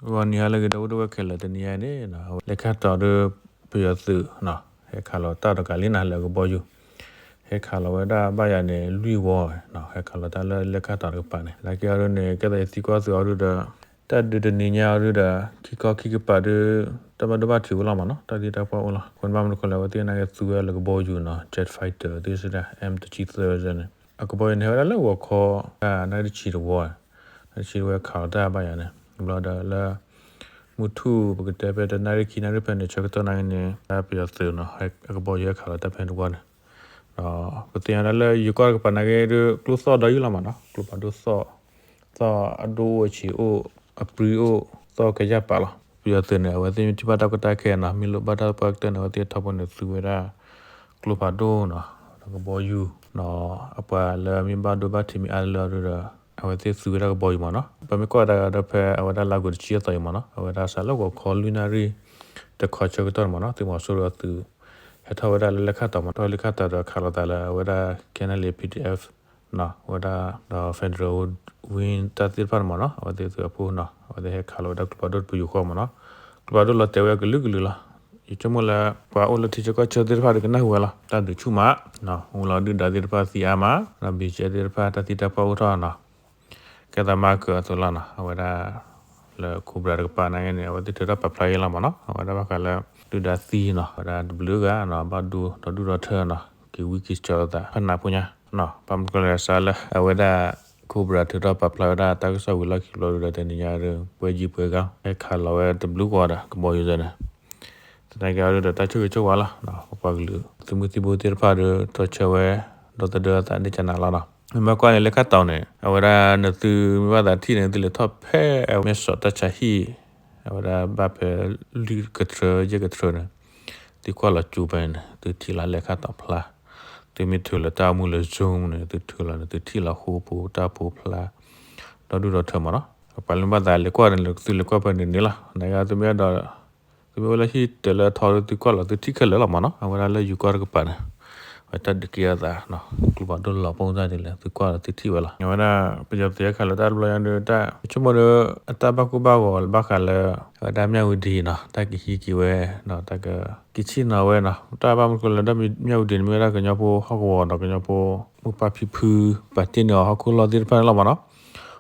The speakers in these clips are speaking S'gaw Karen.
ဂီၤနံၤဟါလၢအဂ့ၤ ဒီပုၢ်ဝဲၢ်ခဲလၢာ်, တနံၤညါအံၤန့ၣ် လဲၤခါတီၤဒီး ပယီၤသုး ဟဲခးလီၤတၢ်ဒီးကးလံန့ၣ် လၢအကဘီယူၤ ဟဲခါလီၤဝဲဒၣ်ဘၣ်ယၤန့ၣ် လွံၢ်ဝီ, ဟဲခးလီၤတၢ်လၢလဲၤခါတီၤတကပၤန့ၣ် သနာ်က့အီၤဒုန့ၣ် ကဲသးယသံကွၢ်သုအီၤဒုဒီး တၢ်ဒုးတနံၤညါအီၤဒုဒီး ခံခီခံကပၤဒု တၢ်ဘၣ်ဒိဘၣ်ထံးအိၣ်လီၤမးနီၤ, တၢ်သံတၢ်ပှၢ်အိၣ်လီၤ. အဃိန့ၣ်ဘၣ်မနုၤအဃိလဲၣ် အဝဲသ့ၣ်နာ်က့သူဝဲလၢကဘီယူၤနီၤ, jet fighter သ့ၣ်စ့ၢ်ဒၣ် M တဆံသၢန့ၣ် အကဘီယူၤန့ၣ် ဟဲဝဲဒၣ်လၢဂီၤခီ တၢ်နၣ်ရံၣ်တဆံတဝီ နၣ်ရံၣ်တဆံတဝီ ခးလီၤတၢ်ဘၣ်ယၤန့ၣ် ဘျီဒီးလၢ မုၢ်ထူၣ် ပကတဲဖဲတနၣ်ရံၣ်ခံနၣ်ရံၣ်ဖဲန့ၣ် ဆၢကတီၢ်နာ်က့န့ၣ် တၢ်ပယီၤသုးနီၤ အကဘီယူၤဟဲခးလီၤတၢ်ဖဲန့ၣ်တဝီန့ၣ် ဒီးပသ့ၣ်ညါဒၣ်လၢယိၤကီၢ်တကပၤနာ်က့ဒု ကျိသီၣ်ဒီယုၢ်လီၤမးနီၤ, ကျိဖးဒိၣ်သီၣ်, သီၣ်အဒိၣ်အိၣ်အဆံးအိၣ် အပြံအိၣ် သီၣ်ကယၢ်ပာ်လီၤ. ပယီၤသုးန့ၣ် အဝဲသ့ၣ်မ့ၢ်ထံၣ်ဘၣ်တၢ်ကီတၢ်ခဲနီၤ မ့ၢ်လိၣ်ဘၣ်တၢ်ပှၢ်ကတၢၢ်န့ၣ် အဝဲသ့ၣ်ထီဘိန့ၣ် သူဝဲဒၣ် ကျိဖးဒိၣ်နီၤ ဒီးကဘီယူၤနီၤ, အပှၤလၢမ့ၢ်ဘၣ်ဒိဘၣ်ထံးမ့ၢ်အါလၢအီၤဒုဒီး အဝဲသ့ၣ်သူဝဲဒၣ်ကဘီယူၤမးနီၤ. ပမ့ၢ်ကွၢ်တၢ်ဒီးဖဲ အဝဲဒၣ်လါကီးတဆံအသီအံၤမးနီၤ အဝဲဒၣ်စးလၢဂီၤခီလွံၢ်နၣ်ရံၣ် တခီဆၢကတီၢ်န့ၣ်မးနီၤ သုးမီၤစိရိၤအသုး ဟဲထီၣ်ဝဲဒၣ်လၢလဲၤခါတီၤမး ထီၣ်ဝဲလၢလဲၤခါတီၤဒီးခးလိာ်သးလၢအဝဲဒၣ် K N L A P D F နီၤ အဝဲဒၣ်ဒီး Federal Wing တၢ်သ့ၣ်တဖၣ်န့ၣ်မးနီၤ အဝဲသ့ၣ်သုးအဖှိၣ်နီၤ အဝဲသ့ၣ်ဟဲခးလီၤဝဲဒၣ်ကျိဖးဒိၣ်တပယူာ်ဃီမးနီၤ. ကျိဖးဒိၣ်လီၤတဲာ်ဝဲအကလုာ်ကလုာ်လီၤ. ယဆိကမိၣ်လၢ ပှၤအိၣ်လၢထံဆၢကီၢ်ဆၢသ့ၣ်တဖၣ်ဒုးကနၣ်ဟူဝဲလီၤ. တၢ်ဒုးဆူၣ်မးနီၤ အိၣ်လီၤဒုၣ်ဒါသ့ၣ်တဖၣ်သံအါမး ဒီး B G F သ့ၣ်တဖၣ်တၢ်သံတၢ်ပှၢ်အိၣ်ထီၣ်နီၤ ကဲသးမၤကၢၤအသိးလီၤနီၤ အဝဲဒၣ် လၢ Cobra တကပၤနာ်က့န့ၣ် အဝဲသ့ၣ်ထုးထီၣ်ပာ်ဖျါယဲလီၤမးနီၤ အဝဲဒၣ်ဘၣ်ဃးလၢ ဒုၣ်ဒါသံနီၤ အဝဲဒၣ်တဘျုးဂၤနီၤ ဘၣ်ဒိဒီဒူၣ်ဒီထၢနီၤ က့ၤဝံက့ၤကၠီလိာ်သး ဖးနးဖိညါနီၤ ဘၣ်မနုၤဃိလဲၣ်စးလၢ အဝဲဒၣ် Cobra ထုးထီၣ်ပာ်ဖျါဝဲဒၣ်တၢ်ကစီၣ်ဝံၤလီၢ်ခံဘျီဒုဒီး တနံၤညါဒု ပွဲကြီးပွဲကောင်း ဟဲခးလီၤဝဲတဘျုးဂၤဒီး ကဘီယူၤစ့ၢ်န့ၣ် သနာ်က့အီၤဒုဒီး တၢ်ဆိၣ်ဂ့ၤဆိၣ်ဝါလီၤ ပပှၤကလုာ်သုးမုၢ်သံၣ်ဘိသ့ၣ်တဖၣ်ဒီး တီဆၢဝဲ ဒီသဒၢအသးန့ၢ်ကနၤလီၤနီၤ. မ့ၢ်ကွၢ်န့ၣ် လဲၤခါတီၤန့ၣ် အဝဲဒၣ်နသုမ့ၢ်ဘၣ်သးထံၣ်န့ၣ် သုလဲၤထီၣ်ဖဲအမဲာ်စီၤတၢ်ဆါဟံၣ် အဝဲဒၣ်ဘၣ်ဖဲလွံၢ်ကထြၢယဲၢ်ကထြၢန့ၣ် သုကွၢ်လီၤကၠိဖဲန့ၣ် သုထံၣ်လီၤလဲၤခါတီၤဖျါ သုမ့ၢ်ထုးလီၤတၢ်အိၣ်မူလၢ Zoom န့ၣ် သုထုးလီၤန့ၣ် သုထံၣ်လီၤဃိဖိတၢ်ဖိဖျါ ဒီဒူၣ်ဒီထၢမးနီၤ. ပှၤလၢမ့ၢ်ဘၣ်သးလဲၤကွၢ်န့ၣ် သုလဲၤကွၢ်ဖဲန့ၣ်န့ၣ်လီၤ. နကသုမ့ၢ်အဲၣ်ဒိး သုမ့ၢ်အိၣ်လၢဟံၣ်တၢၤလၢအထီဒီး သုကွၢ်လီၤသုထံၣ်ခဲလၢာ်လီၤမးနီၤ. အဝဲဒၣ်လၢယိၤကီၢ်တကပၤန့ၣ် အဝဲတၢ်ဒုးက့ၤအသး ကျိဖးဒိၣ်လီၤပူၤတၢ်ဒ်လဲၣ် သုကွၢ်လီၤသုထံၣ်ဝဲလီၤ. အဝဲဒၣ်ပယီၤသုးဟဲခးလီၤတၢ်တဘျီညါဒီး တၢ်ဆိကမိၣ်ဒီး အတၢ်ဘၣ်ကူဘၣ်ဂီၤဘၣ်ဃးလၢ အဝဲဒၣ်မၠၣ်ဝတံၤနီၤ တၢ်ကဟံးက့ၤဝဲ တၢ်ကက့ၤဆ့ၣ်နီၤဝဲနီၤ. တၢ်ဘၣ်မနုၤဃိလဲၣ် ဒီးမၠၣ်ဝတံၤန့ၣ် မ့ၢ်ဝဲဒၣ်ကညီဖိဟီၣ်ကဝီၤဒီးကညီဖိ မိၢ်ပၢ်ဖံဖု ပာ်တ့ၢ်န့ၢ်အီၤဟီၣ်ခိၣ်လီၢ်သ့ၣ်တဖၣ်န့ၣ်လီၤမးနီၤ.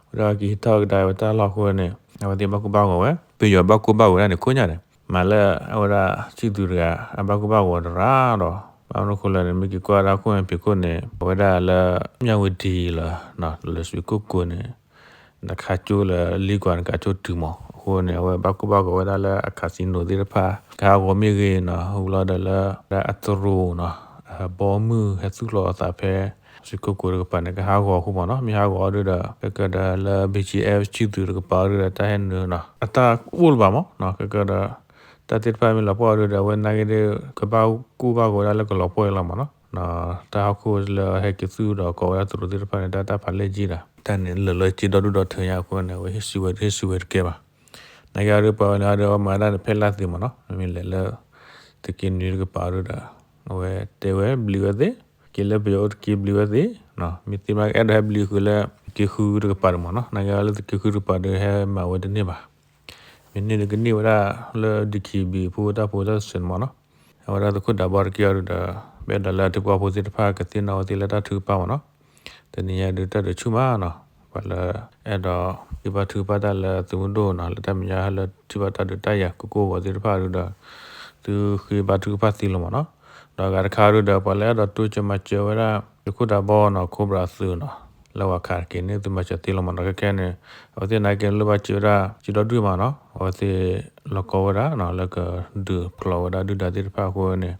ဝဲဒၣ်ကဟံးထီၣ်ကဒါဝဲတၢ်လီၢ်အဃိန့ၣ် အဝဲသ့ၣ်ဘၣ်ကူဘၣ်ဂီၤဝဲ ပယီၤဘၣ်ကူဘၣ်ဂီၤဝဲဒၣ်န့ၣ်ခိၣ်ညါန့ၣ် မၤလၢအဝဲဒၣ်စံၣ်သူးတဂၤ အဘၣ်ကူဘၣ်ဂီၤတရၣ်ဒီး ဘၣ်မနုၤဃိလဲၣ်န့ၣ် မ့ၢ်က့ၤကွၢ်ဒၣ်ခိၣ်န့ၣ် ပ့ၤခိၣ်န့ၣ် အဝဲဒၣ်လၢမၠၣ်ဝတံၤလၢ လၢစွ့ကိၣ်ကိၤန့ၣ် နခါကၠိလၢလံကွၢ်နကးကၠိတုၤမး အဃိန့ၣ် အဝဲဘၣ်ကူဘၣ်ဂီၤဝဲဒၣ်လၢအcasinoသ့ၣ်တဖၣ် ကဟးဂီၤမ့ၢ်ဂ့ၤနီၤ ဟူလီၤဒီးလၢ အတရူးနီၤ အဘီမုၢ်ဟဲသူၣ်လီၤအသးဖဲ စွ့ကိၣ်ကိၤတကပၤန့ၣ် ကဟးဂီၤအဃိမးနီၤ မ့ၢ်ဟးဂီၤအီၤဒုဒီး ကဲကဲဒီးလၢ B G F စံၣ်သူးတကပၤအီၤဒုဒီး တၢ်ဟဲနုာ်နီၤ အတၢ်အိၣ်လၢၤဘၣ်မးနီၤ ကဲကဲဒီး တၢ်သ့ၣ်တဖၣ်မ့ၢ်လီၤပှီၢ်အီၤဒုဒီး အဝဲနာ်က့ဒီး ကဘၣ်ကူဘၣ်ဂီၤဝဲဒၣ်လၢကလီၤပှီၢ်အံၤလီၤမးနီၤ တၢ်ဟီၣ်ခိၣ်လၢဟဲက့ၤသူၣ်ဒီးကိးဝဲဒၣ်တရူးသ့ၣ်တဖၣ်န့ၣ် တၢ်တၢ်ဖးလဲၢ်ကံဒီး တၢ်န့ၣ်လၢာ်လၢက့ဒီဒူၣ်ဒီထၢညါအဃိန့ၣ် အဝဲဟ့ၣ်စံးဝဲ ဟ့ၣ်စံးဝဲတကဲဘၣ် နာ်က့အီၤဒုပှၤဝဲန့ၣ်အီၤဒု အဝဲမၤဒၣ်န့ၣ်ဖဲလၢသ့ၣ်မးနီၤ မ့မ့ၢ်လဲၤလၢ သုးက့နွံတကပၤအီၤဒုဒီး အဝဲတဲဝဲဘျံးဝဲသ့ၣ် က့ၤလၢပယီၤအိၣ်တက့ဘျံးဝဲသ့ၣ် မ့ၢ်သ့မ့ၢ်အဲၣ်ဒိးဟဲဘျံးဃုာ်လၢ သုးက့ဃုတကပၤန့ၣ်မးနီၤ နာ်က့အီၤလၢသုးက့ဃုတကပၤဒီးဟဲမၤဝဲတန့ၢ်ဘၣ် မ့ၢ်န့ၢ်ဒီးကန့ၢ်ဝဲဒၣ်လၢ D K B ဖိတၢ်ဖိတၢ်စဲးန့ၣ်မးနီၤ အဝဲဒၣ်သုးခိၣ်ဒးဘီတက့အီၤဒုဒီး ပအဲၣ်ဒိးလၢထံဖိကီၢ်ဖိသ့ၣ်တဖၣ်ကသ့ၣ်နီၣ်ဝဲသ့ၣ်လၢတၢ်ထုကဖၣ်မးနီၤ တနံၤညါဒုတၢ်ဒုးဆူၣ်မးနီၤ ပှၤလၢအဲၣ်ဒိးဃ့ဘါထုကဖၣ်တၢ်လၢသုးမုၢ်ဒိၣ်နီၤ လၢတၢ်မဲာ်ညါဟဲလၢထံၣ်ဘၣ်တၢ်ဒုးတၢ်ယၤကိၢ်ကိၢ်ဂီၤသ့ၣ်တဖၣ်ဒုဒီး သုဃ့ဘါထုကဖၣ်သ့လီၤမးနီၤ ဒီးအဂၤတခါဒုဒီး ပှၤလၢအဲၣ်ဒိးတိစၢၤမၤစၢၤဝဲဒၣ် သုးခိၣ်ဒးဘီနီၤ Cobraသုးနီၤ လၢဝၤခးတက့ၢ်န့ၣ် သုမၤစၢၤသ့လီၤမးနီၤ ခဲခဲန့ၣ် အဝဲသ့ၣ်နာ်က့လိၣ်ဘၣ်စၢၤဝဲဒၣ် စံးဒီဒူၣ်မးနီၤ အဝဲသ့ၣ်လီၤကီဝဲဒၣ်နီၤ လၢကဒုးဖျိးဝဲဒၣ်ဒုၣ်ဒါသ့ၣ်တဖၣ်အဃိန့ၣ်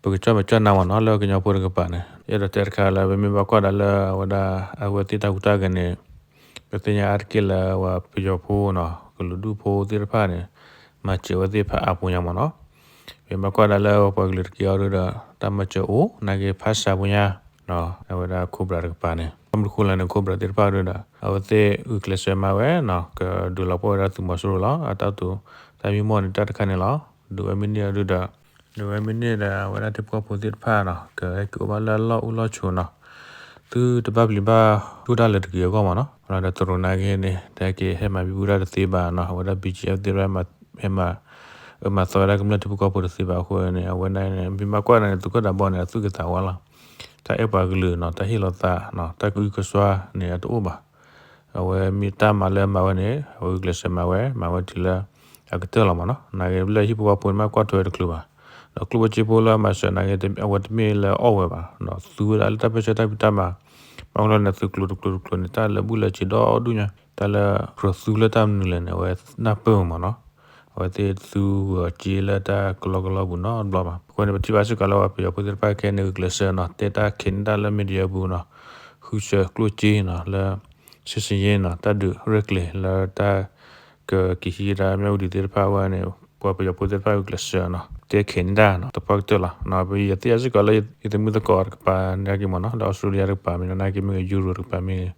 ပကကၠီၣ်မဲာ်ကၠီၣ်နါမးနီၤ လၢကညီဖိတကပၤန့ၣ် အဲၣ်ဒိးတဲတခါလၢ ပမ့ၢ်ဘၣ်ကွၢ်ဒၣ်လၢအဝဲဒၣ် အဝဲသ့ၣ်တၢ်ဟူးတၢ်ဂဲၤန့ၣ် ပသ့ၣ်ညါအါတက့ၢ်လၢပယီၤဖိနီၤ ကလုာ်ဒူၣ်ဖိသ့ၣ်တဖၣ်န့ၣ် မၤစၢၤဝဲသ့ၣ်ဖးအါဖိညါမးနီၤ ပမ့ၢ်ဘၣ်ကွၢ်ဒၣ်လၢပှၤကလုာ်တက့ၢ်အီၤဒုဒီး တၢ်မၤစၢၤအိၣ် နာ်က့ဖးစှၤဖိညါ အဝဲဒၣ် Cobraတကပၤန့ၣ် ဘၣ်မနုၤဃိလဲၣ်န့ၣ် Cobraသ့ၣ်တဖၣ်ဒုဒီး အဝဲသ့ၣ်ဂုာ်ကျဲးစၢးမၤဝဲနီၤ ကဒုးလီၤပှီၢ်ဝဲဒၣ်သုးမီၤစိရိၤလီၤ အတၢ်တိာ်တၢ်မံမီၢ်န့ၣ် တၢ်တခါန့ၣ်လီၤ ဒုးဝဲမ့ၢ်န့ၢ်အီၤဒုဒီး ဒုးဝဲမ့ၢ်န့ၢ်ဒီး အဝဲဒၣ်ထံဖိကီၢ်ဖိသ့ၣ်တဖၣ်နီၤ ကဟဲက့ၤအိၣ်ဘၣ်လၢအလီၢ်အိၣ်လီၢ်ဆိးနီၤ သုတဘၣ်ပျံၤဘၣ်ဖုးတၢ်လၢၤတဂ့ၤအဂီၢ်မးနီၤ ဒီးတရူးနာ်က့န့ၣ် တဟဲက့ၤဟဲမၤဘံဘူတၢ်တသ့ဘၣ်နီၤ, အဝဲဒၣ် ဘီကၠံအၣ်သ့ၣ်တဖၣ် ဟဲမၤ အၢမၤသီဝဲဒၣ်ကမျၢၢ်ထံဖိကီၢ်ဖိတသ့ဘၣ်အဃိန့ၣ် အဝဲန့ၣ် မ့ၢ်ဘၣ်ကွၢ်န့ၣ် သုးခိၣ်ဒးဘီန့ၣ် အသူၣ်ကသးဝါလီၤ. တၢ်အဲၣ်ပှၤကလုာ်နီၤ, တၢ်ဟ့ၣ်လီၤသးနီၤ, တၢ်ကအုကစွါန့ၣ် အတအိၣ်ဘၣ်. အဝဲမ့ၢ်တၢ်မၤလၢအမၤဝဲန့ၣ် အဝဲဂုာ်ကျဲးစၢးမၤဝဲ, မၤဝဲတုၤလၢ အကတၢၢ်လီၤမးနီၤ. နာ်က့လၢဟံၣ်ဖိဃီဖိန့ၣ် မ့ၢ်ကွၢ်ထွဲတချုးဘၣ်. ဒီးကျိၣ်ဖိစ့ဖိလၢအမၤစၢၤနာ်က့ အဝဲတမ့ၢ်လၢအီၣ်ဝဲဘၣ်, သူဝဲဒၣ်လၢတၢ်ပၢဆှၢတၢ်ဖံးတၢ်မၤ, ဘၣ်မနုၤလဲၣ်န့ၣ် သုးကျိၤတကျိၤတကျိၤန့ၣ် တၢ်လၢဘူၣ်လၢစ့ဒီဒူၣ်ညါ, တၢ်လၢကြၢးသူလၢတၢ်မနုၤလဲၣ်န့ၣ် အဝဲနၢ်ပၢၢ်မးနီၤ. အဝဲသ့ၣ်သူဂၢၤစ့လၢတၢ်ကလီကလီပူၤနီတဘျီဘၣ်. အဃိန့ၣ် ပထံၣ်ဘၣ်စ့ၢ်ကီးလၢပှၤပယီၤဖိသ့ၣ်တဖၣ်ခဲအံၤန့ၣ် ဂုာ်ကျဲးစၢးနီၤ, တဲတၢ်ခံးန့ၢ်တၢ်လၢ media ပူၤနီၤ, ဃုစၢၤကျိၣ်စ့နီၤ, လၢ စစ်ဆင်ရေးနီၤ, တၢ်ဒုးရဲၣ်ကျဲၤလၢတၢ် ကက့ၤဟံးဒၣ်မ့ၣ်အူဒံးသ့ၣ်တဖၣ်အဂီၢ်န့ၣ် ပှၤပယီၤဖိသ့ၣ်တဖၣ်ဂုာ်ကျဲးစၢးနီၤ, တဲခဲအံၤန့ၣ်တၢ်နီၤ, သပှၢ်ကတၢၢ်လီၤ. ပယီၤသ့ၣ်ညါစ့ၢ်ကီးလၢ ယသမုၢ်သကိးတကပၤနာ်က့မးနီၤ, လၢအီစထြ့လယါတကပၤမ့ၢ်ဂ့ၤ, နာ်က့မ့ၢ်ဂ့ၤ ယူရိတကပၤမ့ၢ်ဂ့ၤ,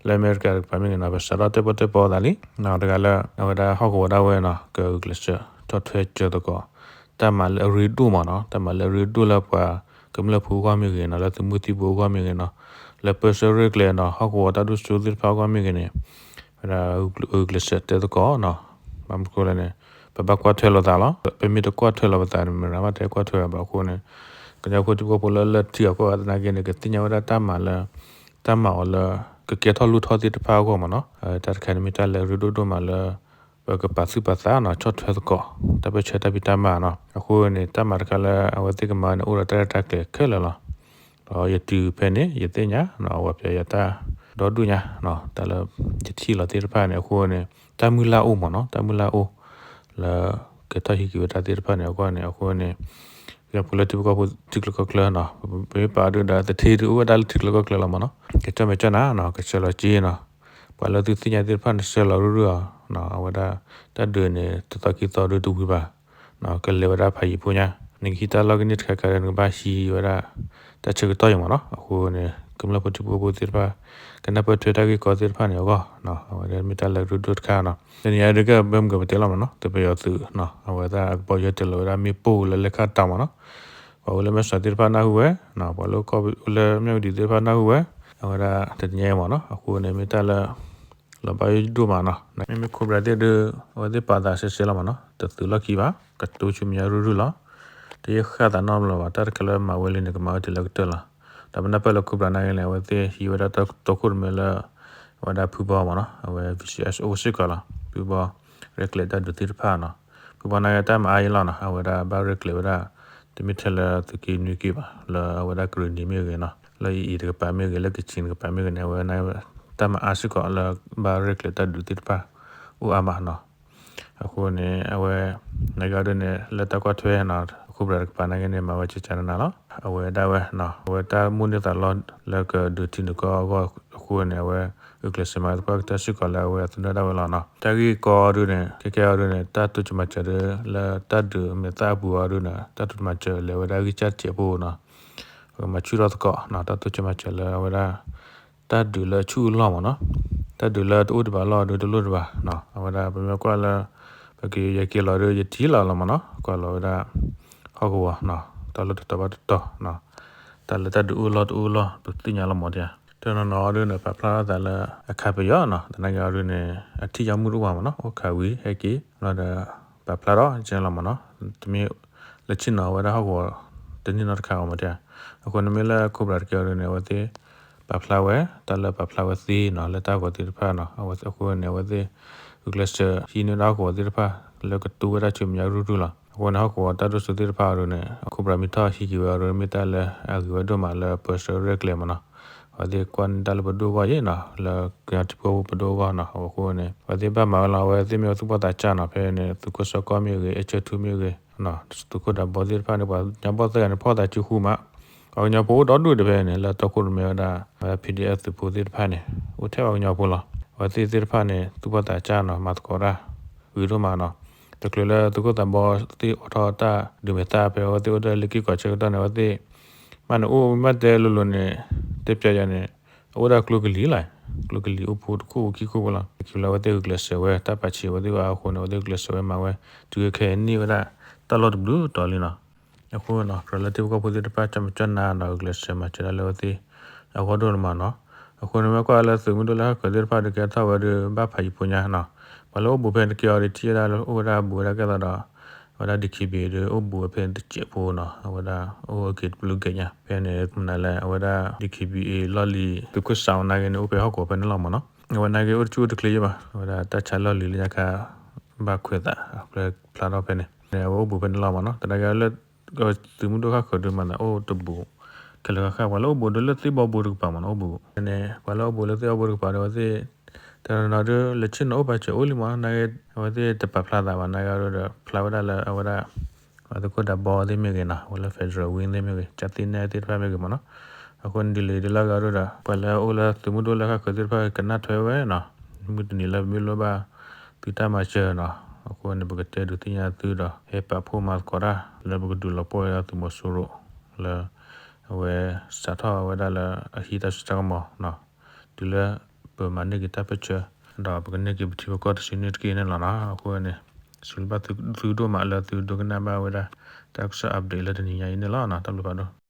လၢအမဲရကၤတကပၤမ့ၢ်ဂ့ၤနီၤ, ပစးထီၣ်တၢၣ်ပီၣ်တၢၣ်ပီသးလံ. တဂၤလၢ အဝဲဒၣ်ဟီၣ်ကဝီၤဒၣ်ဝဲနီၤ, ကဂုာ်ကျဲးစၢး ဆီၣ်ထွဲစၢၤသကိး တၢ်မၤလၢအရ့ဒိၣ်မးနီၤ, တၢ်မၤလၢအရ့ဒိၣ်လၢပှၤ ကမျၢၢ်ဖိအဂီၢ်မ့ၢ်ဂ့ၤနီၤ, လၢသုးမုၢ်သံၣ်ဘိအဂီၢ်မ့ၢ်ဂ့ၤနီၤ, လၢပၢဆှၢရဲၣ်ကျဲၤနီၤ, ဟီၣ်ကဝီၤတၢ်ဒိၣ်စိသ့ၣ်တဖၣ်အဂီၢ်မ့ၢ်ဂ့ၤန့ၣ် ဝဲဒၣ်ဂုာ်ကျဲးစၢးတဲသကိးနီၤ. ဘၣ်မနုၤလဲၣ်န့ၣ် ပဘၣ်ကွၢ်ထွဲလိာ်သးလီၤ. ပမ့ၢ်တကွၢ်ထွဲလီၤပသးန့ၣ် မတၤမးတဟဲကွၢ်ထွဲဘၣ်အဃိန့ၣ်, ကညီဖိထံဖိကီၢ်ဖိလၢလၢထံအကီၢ်သနာ်က့န့ၣ် ကသ့ၣ်ညါဝဲဒၣ်တၢ်မၤလၢ တၢ်မၤအီၤလၢ ကကဲထီၣ်လိၣ်ထီၣ်သ့ၣ်တဖၣ်အဂီၢ်မးနီၤ. တၢ်တခါန့ၣ်မ့ၢ်တၢ်လၢအရ့ဒိၣ်ဒိၣ်မးလၢ ပကပာ်သူၣ်ပာ်သးနီၤ, ဆီၣ်ထွဲသကိး တၢ်ပၢဆှၢတၢ်ဖံးတၢ်မၤနီၤ. အဃိန့ၣ် တၢ်မၤတခါလၢအဝဲသ့ၣ်ကမၤန့ၣ် အိၣ်ဒီးတၢ်ရဲၣ်တၢ်ကျဲၤခဲလၢာ်လီၤ. ဒီးယတုၤဖဲန့ၣ် ယသ့ၣ်ညါနီၤ, အဝဲပျဲယတၢ်ဒီဒူၣ်ညါနီၤ, တၢ်လၢယထံၣ်လီၤသ့ၣ်တဖၣ်န့ၣ် အဃိန့ၣ် တၢ်မုၢ်လၢ်အိၣ်မးနီၤ, တၢ်မုၢ်လၢ်အိၣ် လၢ ကဲထီၣ်ဟံးက့ၤဝဲဒၣ်သ့ၣ်တဖၣ်န့ၣ် အဂီၢ်န့ၣ် အဃိန့ၣ် ကညီဖိလၢထံဖိကီၢ်ဖိထံချၢကီၢ်ချၢနီၤ, ပမ့ၢ်ပာ်အီၤဒုးဒီး သထ့ဒုးအိၣ်ဝဲဒၣ်လၢထံချၢကီၢ်ချၢလီၤမးနီၤ, ကကၠီၣ်မဲာ်ကၠီၣ်နါနီၤ, ကဆှၢလီၤစ့နီၤ, ပှၤလၢသုသ့ၣ်ညါသ့ၣ်တဖၣ်န့ၣ် ဆှၢလီၤရုၢ်ရုၢ်အီၤ, အဝဲဒၣ် တၢ်ဒုးန့ၣ် တသီခံသီဒုးတဝံၤဘၣ်, ကလဲၤဝဲဒၣ်ဖးယံၤဖိညါ, နကဟံးတၢ်လီၢ်ကန့ၢ်တခါခါဒီး နကဘၣ်ဟံးဝဲဒၣ် တၢ်ဆၢကတီၢ်အံၤမးနီၤ. အဃိန့ၣ် ကမျၢၢ်ဖိထံဖိကီၢ်ဖိသ့ၣ်တဖၣ် ကနၢ်ပၢၢ်ထွဲတၢ်ဂ့ၢ်ကီသ့ၣ်တဖၣ်န့ၣ်အဂီၢ်, အဝဲဒၣ်မ့ၢ်တၢ်လၢအရ့ဒိၣ်တခါနီၤ. တနံၤအံၤဒုးကဘၣ်မုၢ်ကပတဲလီၤမးနီၤ, သုးပယီၤသုးနီၤ, အဝဲဒၣ်အကဘီယူၤဟဲတ့ၢ်လီၤဝဲဒၣ်မ့ၣ်ပိၢ်လၢလဲၤခါတီၤမးနီၤ, ပှၤအိၣ်လၢမဲၢ်ဆီးသ့ၣ်တဖၣ်နၢ်ဟူဝဲ, ပှၤလၢကီၢ်အိၣ်လၢမၠၣ်ဝတံၤသ့ၣ်တဖၣ်နၢ်ဟူဝဲ, အဝဲဒၣ်တနံၤအံၤမးနီၤ. အဃိန့ၣ် မ့ၢ်တၢ်လၢ လီၤဘၣ်ယိၣ်ဒိၣ်မးနီၤ. မ့မ့ၢ် Cobra သ့ၣ်ဒုး အဝဲသ့ၣ်ပာ်သးစဲစဲလီၤမးနီၤ, တသုးလီၢ်ခံဘၣ်, ကတိၤဆူမဲာ်ညါရုၢ်ရုၢ်လီၤ. တယံာ်ဃာ်သးနီတဘျီဘၣ်, တၢ်တခါလၢမၤဝဲလံန့ၣ် ကမၤဝဲတုၤလၢအကတၢၢ်လီၤ. ဒီးပနၢ်ပၢၢ်လၢ Cobra နာ်က့န့ၣ် အဝဲသ့ၣ်ဟံးဝဲဒၣ်တၢ်တီခိၣ်ရိၣ်မဲလၢ အဝဲဒၣ်ဖုဘီမးနီၤ, အဝဲ ဗီၣ်စံၣ်အဲး အိၣ်စ့ၢ်ကီးလီၤ. ဖုဘီ ရဲၣ်ကျဲၤတၢ်ဒုးသ့ၣ်တဖၣ်နီၤ. ဖုဘီနာ်က့တၢ်မၤအါယံၤလီၤနီၤ, အဝဲဒၣ်ဘၣ်ရဲၣ်ကျဲၤဝဲဒၣ် တမ့ၢ်ထဲလၢသုးက့နွံက့ဘၣ်, လၢအဝဲဒၣ်ကရ့ၣ်နံၤမ့ၢ်ဂ့ၤနီၤ, လၢအံၤအံၤတကပၤမ့ၢ်ဂ့ၤ, လၢကချ့ၣ်တကပၤမ့ၢ်ဂ့ၤန့ၣ် အဝဲနာ်က့ တၢ်မၤအါစ့ၢ်ကီးလၢဘၣ်ရဲၣ်ကျဲၤတၢ်ဒုးသ့ၣ်တဖၣ် အိၣ်အါမးနီၤ. အဃိန့ၣ် အဝဲ နာ်က့အီၤဒုးန့ၣ် လၢတၢ်ကွၢ်ထွဲနီၤ, Cobra တကပၤနာ်က့န့ၣ် မၤဝဲကကနနၤလီၤ. အဝဲဒၣ်ဝဲနီၤ, အဝဲတၢ်မိၣ်န့ၢ်သးလီလၢကဒုးထံဒုးကီၢ်အဂီၢ်အဃိန့ၣ် အဝဲဂုာ်ကျဲးစၢးမၤသပှၢ်ကတၢၢ်စ့ၢ်ကီးလၢအဝဲအသနၢၣ်ဒၣ်ဝဲလီၤနီၤ. တၢ်ဂ့ၢ်ကီအီၤဒုးန့ၣ် ခဲကဲအီၤဒုးန့ၣ် တၢ်တိစၢၤမၤစၢၤဒုး လၢတၢ်ဒုးမဲာ်သၣ်အပူၤအီၤဒုးန့ၣ် တၢ်တိစၢၤမၤစၢၤလဲၤဝဲဒၣ်ဂံၢ်စၢ်ထံးအပူၤနီၤ. မၤဆူၣ်ထီၣ်သကိးနီၤ, တၢ်တိစၢၤမၤစၢၤလၢအဝဲဒၣ် တၢ်ဒုးလၢဆူၣ်အလီၢ်မးနီၤ, တၢ်ဒုးလၢတအိၣ်ဒံးဘၣ်လီၢ်ဒုးတလိၣ်ဒံးဘၣ်နီၤ. အဝဲဒၣ်ပမ့ၢ်ကွၢ်လၢ ပက့ၤယက့ၤလီၤဒုး ယထံၣ်လီၤလီၤမးနီၤ, ကွၢ်လီၤဝဲဒၣ် ဟီၣ်ကဝီၤနီၤ, တၢ်လီၢ်တတီၤဘၣ်တတီၤနီၤ, တၢ်လၢတၢ်ဒုးအိၣ်လီၢ်တအိၣ်လီၢ် ပသ့ၣ်ညါလီၤမးတယါ. တနီၤနီၤအီၤဒုးန့ၣ် ပာ်ဖျါထီၣ်သးလၢအခးပယီၤနီၤ, သနာ်က့အီၤဒုးန့ၣ် အထံၣ်ယါမုၢ်တအိၣ်ဘၣ်မးနီၤ, အိၣ်ခးဝံၤဟဲက့ၤလီၤဒီး ပာ်ဖျါထီၣ်ကဲလီၤမးနီၤ, တမ့ၢ်လၢဆ့ၣ်နီၤဝဲဒၣ်ဟီၣ်ကဝီၤတန့ၢ်နီတခါအီၤမးတယါ. အဃိန့ၣ်မ့ၢ်လၢ Cobra တက့ၢ်အီၤဒုးန့ၣ် အဝဲသ့ၣ် ပာ်ဖျါဝဲ တၢ်လၢပာ်ဖျါဝဲသ့နီၤ, လၢတၢ်ဂီၤသ့ၣ်တဖၣ်နီၤ, အဝဲအဃိန့ၣ် အဝဲသ့ၣ် ဂုာ်ကျဲးစၢးဟံးန့ၢ်ဒၣ်ဟီၣ်ကဝီၤသ့ၣ်တဖၣ် လၢကတိၤဝဲဒၣ်ဆူမဲာ်ညါရုၢ်ရုၢ်လီၤ. အဃိန့ၣ် ဟီၣ်ကဝီၤတၢ်ဒိၣ်စိသ့ၣ်တဖၣ်အီၤဒုးန့ၣ် Cobra မ့ၢ်ထီၣ်ဟံးက့ၤဝဲအီၤဒုး မ့ၢ်တၢ်လၢအဂ့ၤဝဲဒိၣ်မးလၢပၢဆှၢရဲၣ်ကျဲၤမးနီၤ. အဝဲသ့ၣ်ကွၢ်န့ၢ်တၢ်လၢပဒိၣ်အဂီၢ်ယဲနီၤ, လၢကညီထံဖိကီၢ်ဖိပဒိၣ်အဂီၢ်နီၤ. အဃိန့ၣ် အဝဲသ့ၣ်ဘၣ်မၤဝဲလီၤ, အဝဲသ့ၣ်မ့ၢ်ဝဲသူၣ်ဘီၣ်သးစၢ်နီၤ, ဖဲန့ၣ် သုးခိၣ်စီကီၢ်မ့ၢ်ဂ့ၤ, အဲၣ်ဆၢထူမ့ၢ်ဂ့ၤ, သုးခိၣ်ဒးဘီသ့ၣ်တဖၣ်န့ၣ် ပှၤကညီဘီၣ်သၢဂၤန့ၣ် ဖီၣ်သးစုဃုမး ပှၤကညီဖိအိၣ်ဒီဒူၣ်တဖဲန့ၣ် လၢတီခိၣ်ရိၣ်မဲဝဲဒၣ် PDF သုးဖိသ့ၣ်တဖၣ်န့ၣ် အိၣ်ထဲပှၤကညီဖိလီၤ. အဝဲသ့ၣ်သ့ၣ်တဖၣ်န့ၣ် သူၣ်ဘီၣ်သးစၢ်နီၤ, မၤသကိးတၢ် ဂ့ၤဒိၣ်မးနီၤ. တချုးလၢသုးခိၣ်ဒးဘီသ့ၣ်အိးထီၣ်တၢ်ဒုးမဲာ်သၣ်ဖဲ အဝဲသ့ၣ်အိၣ်ဒီးလ့ၢ်က့ၢ်ကီးဆၢကတီၢ်န့ၣ် အဝဲသ့ၣ် မ့ၢ်န့ၣ်အိၣ်မ့ၢ်တဲလိၤလိၤန့ၣ် တဲပျးယၤန့ၣ် အအိၣ်ဒၣ်ကျိကလံၤလီၤ. ကျိကလံၤအိၣ်ဖိတခိၣ်အိၣ်ခံခိၣ်ဖိလီၤ. တချုးလၢအဝဲသ့ၣ်ဂုာ်ကျဲးစၢးဝဲ တၢ်ပာ်ဆံးအဝဲသ့ၣ်အါအဃိန့ၣ် အဝဲသ့ၣ်ဂုာ်ကျဲးစၢးဝဲမၤဝဲ တုၤခဲအံၤန့ၢ်ဝဲဒၣ် တၢ်လီၢ်တဘျုးတီၤလံနီၤ. အဃိနီၤ ကြၢးလၢထံဖိကီၢ်ဖိသ့ၣ်တဖၣ် ကၠီၣ်မဲာ်ကၠီၣ်နါဒီး ဂုာ်ကျဲးစၢးမၤစၢၤဒၣ်လၢအဝဲသ့ၣ်အဂီၢ်ဒိၣ်လီၤမးနီၤ. အဃိန့ၣ် မ့ၢ်ကွၢ်လၢသုးမုၢ်ဒိၣ်လၢဟီၣ်ခိၣ်သ့ၣ်တဖၣ်ဒီး ကဲထီၣ်ဝဲဒီး ဘၣ်ဖးယံၤဖိညါနီၤ. ပှၤလၢအိၣ်ဘူးဖဲန့ၣ်တက့ၢ်အီၤဒီး ထံၣ်ဝဲဒၣ်လၢအိၣ်ဝဲဒၣ်ဘူးဝဲဒၣ်ကဲသိးဒီး အဝဲဒၣ် D K B A ဒီးအိၣ်ဘူးဝဲဖဲန့ၣ်တစဲးဖိနီၤ. အဝဲဒၣ်အိၣ်ဝဲက့ၤတဘျုးကဲညါ ဖဲန့ၣ် မနုၤလဲၣ် အဝဲဒၣ် D K B A လီၢ်လံၤ သုးခိၣ်စးအီၤနာ်က့န့ၣ် အိၣ်ဖဲဟီၣ်ခိၣ်ဖဲန့ၣ်လီၤမ့ၢ်နီၤ. အဝဲနာ်က့အိၣ်တဆူၣ်အိၣ်တချ့ယဲၢ်ဘၣ်. အဝဲဒၣ်တၢ်ဆါလီၢ်လံၤလၢညါခါ ဘၣ်ခွဲးသး ဖျါထီၣ်ဖဲန့ၣ် အဝဲအိၣ်ဘူးဖဲန့ၣ်လီၤမ့ၢ်နီၤ. တနာ်က့လၢ သုးမုၢ်ဒိၣ်ဟီၣ်ခိၣ်ဒုးမၤသးအိၣ်တဘူး ခဲလၢာ်ဃၣ်ဃၣ် ပှၤလၢအိၣ်ဘူးဒီးလၢသ့ၣ်ဘီဘိတကပၤမ့ၢ်နီၤ အိၣ်ဘူး. ဖဲန့ၣ် ပှၤလၢအိၣ်ဘူးလၢသ့ၣ်ဘီဘိတကပၤဒီး အဝဲသ့ၣ် တနီၤနီၤဒီး လဲၤဆ့ၣ်နီၤအိၣ်ပာ်စၢၤအိၣ်လံမ့ၢ်နီၤ. နာ်က့ အဝဲသ့ၣ်တပာ်ဖျါသးဘၣ် နာ်က့ဒီး ဖျါဝဲဒၣ်လၢအဝဲဒၣ် ပှၤသုးခိၣ်ဒးဘီသ့ၣ်မ့ၢ်ဂ့ၤနီၤ ဝဲလၢ Federal Wing သ့ၣ်မ့ၢ်ဂ့ၤ ကၠၢ်သ့ၣ်နဲၣ်သ့ၣ်တဖၣ်မ့ၢ်ဂ့ၤမ့ၢ်နီၤ. အဃိန့ၣ်ဒ်လဲၣ်ဒ်လဲၣ်ဂ့ၤဒီး ပှၤလၢအိၣ်လၢသုးမုၢ်ဒိၣ်လၢဟီၣ်ခိၣ်သ့ၣ်တဖၣ် ကနၣ်ထွဲဝဲနီၤ. မုၢ်တနံၤလၢပမ့ၢ်လိၣ်ဘၣ် သုတၢ်မၤစၢၤနီၤ အဃိန့ၣ် ပကတဲဒုးသ့ၣ်ညါသုဒီး ဟဲပာ်ဖှိၣ်မၤသကိးတၢ် လၢပကဒုးလီၤပှီၢ်ဝဲဒၣ်သုးမီၤစိရိၤ လၢ အဝဲစးထီၣ်ဝဲဒၣ်လၢအဟံးတၢ်စိတၢ်ကမီၤ တုၤလၢပမၤန့ၢ်က့ၤတၢ်ပၢၢ်ဆၢ ဒီးပကန့ၢ်က့ၤပထံပကီၢ်တစုန့ၣ်တက့ၢ်န့ၣ်လီၤနီၤ. အဃိန့ၣ် စံးဘျုးဘၣ်သုဒိၣ်မးလၢသုဒိကနၣ်ဘၣ်ဝဲဒၣ် တၢ်ကစီၣ် update လၢတနံၤညါအံၤန့ၣ်လီၤနီၤ. တၢ်ဘျုးဖးဒိၣ်.